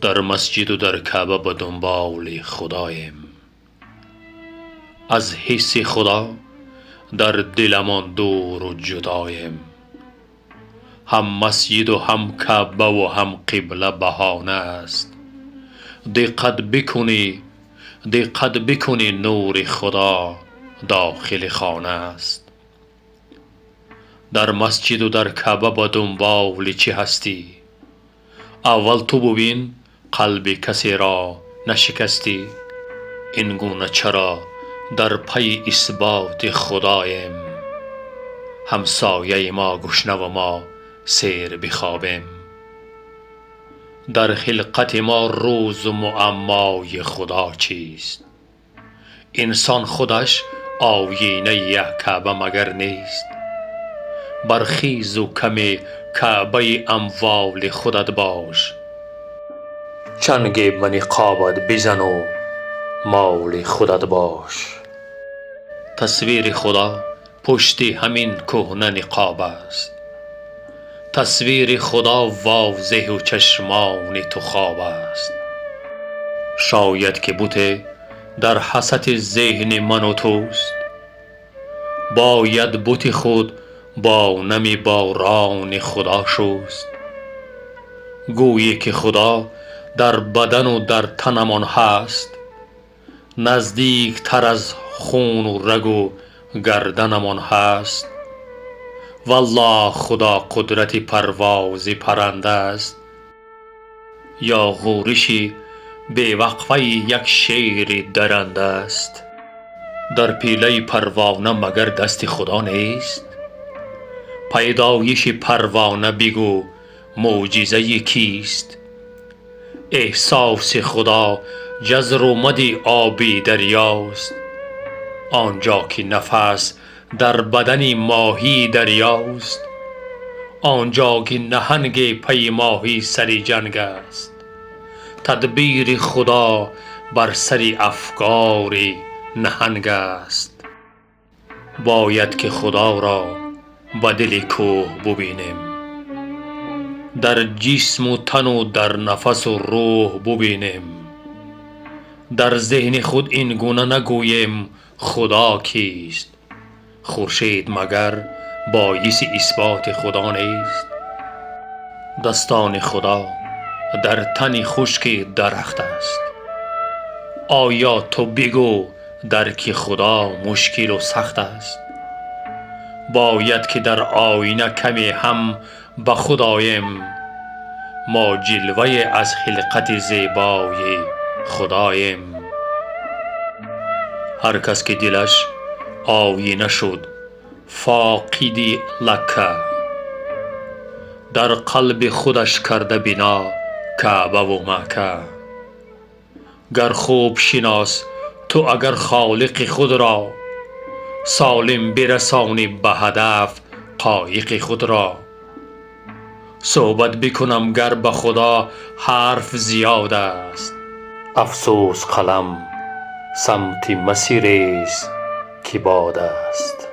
Дар масҷиду дар Каъба ба дунболи Худоем. Аз ҳисси Худо дар диламон дуру ҷудоем. Ҳам масҷиду ҳам Каъбаву ҳам қибла баҳона аст. Диққат бикунӣ, диққат бикунӣ, нури Худо дохили хона аст. Дар масҷиду дар Каъба ба дунболи чӣ ҳастӣ? Аввал ту бубин, қалби касеро нашикастӣ. Ин гуна чаро дар пайи исботи Худоем? Ҳамсояи мо гушнаву мо сер бихобем. Дар хилқати мо рӯзу муаммои Худо чист? Инсон худаш оинаи як Каъба магар нест? Бархезу каме Каъбаи амволи худат бош. Чанге ба ниқобат бизану моли худат бош. Тасвири Худо пушти ҳамин кӯҳна ниқоб аст. Тасвири Худо возеҳу чашмони ту хоб аст. Шояд ки буте дар ҳасати зеҳни ману туст. Бояд бути худ бо нами борони Худо шуст. Гӯӣ ки Худо дар бадану дар танамон ҳаст, наздиктар аз хуну рагу гарданамон ҳаст. Валлоҳ, Худо қудрати парвози паранда аст ё ғӯриши бевақфаи як шери даранда аст? Дар пилаи парвона магар дасти Худо нест? Пайдоиши парвона бигӯ, мӯъҷизаи кист? Эҳсоси Худо ҷазрумади оби дарёст. Он ҷо ки нафас дар бадани моҳии дарёст, он ҷо ки наҳанге пайи моҳӣ сари ҷанг аст, тадбири Худо бар сари афкори наҳанг аст. Бояд ки Худоро ба дили кӯҳ бубинем, дар ҷисму тану дар нафасу рӯҳ бубинем. Дар зеҳни худ ин гуна нагӯем: Худо кист? Хуршед магар боиси исботи Худо нест? Дастони Худо дар тани хушки дарахт аст. Оё ту бигӯ, дарки Худо мушкилу сахт аст? Бояд ки дар оина каме ҳам ба худ оем. Мо ҷилвае аз хилқати зебои Худоем. Ҳар кас ки дилаш оина шуд фоқиди лакка, дар қалби худаш карда бино Каъбаву Макка. Гар хуб шинос ту агар Холиқи худро, солим бирасонӣ ба ҳадаф қоиқи худро. Суҳбат бикунам гар ба Худо, ҳарф зиёд аст. Афсӯс, қалам самти масирест, ки бод аст.